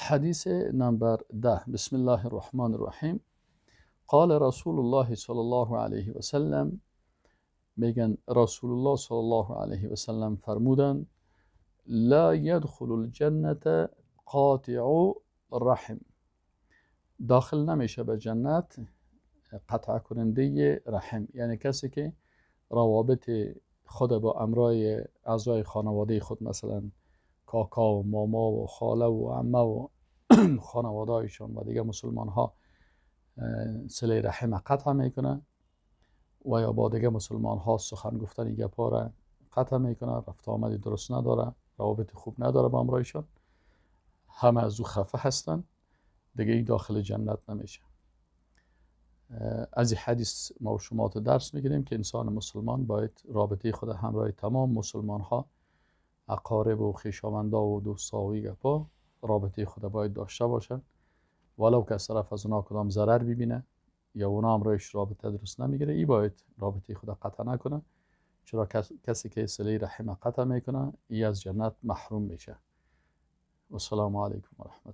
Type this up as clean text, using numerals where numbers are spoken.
حدیث نمبر 10. بسم الله الرحمن الرحیم. قال رسول الله صلی الله علیه و سلم، میگن رسول الله صلی الله علیه و سلم فرمودن: لا يدخل الجنة قاطع رحم. داخل نمیشه به جنت قطع کننده رحم، یعنی کسی که روابط خود با امرای اعضای خانواده خود، مثلا کاکا و ماما و خاله و عمه و خانوادهایشان و دیگه مسلمان ها، صله رحم قطع میکنه و یا با دیگه مسلمان ها سخن گفتن گپا را قطع میکنه، رفت آمدی درست نداره، روابط خوب نداره با امرایشان، همه از او خفه هستن، دیگه این داخل جنت نمیشه. از این حدیث ما و شما تو درس میگیریم که انسان مسلمان باید رابطه خود همراه تمام مسلمان ها، اقارب و خویشاوندا و دوستا و گپا، رابطه خود باید داشته باشن، ولو که از طرف از اونا کدام ضرر ببینه یا اونا همراهش رابطه درست نمیگیره، ای باید رابطه خود قطع نکنه، چرا کسی که صله رحم قطع میکنه ای از جنت محروم میشه. و السلام علیکم و رحمت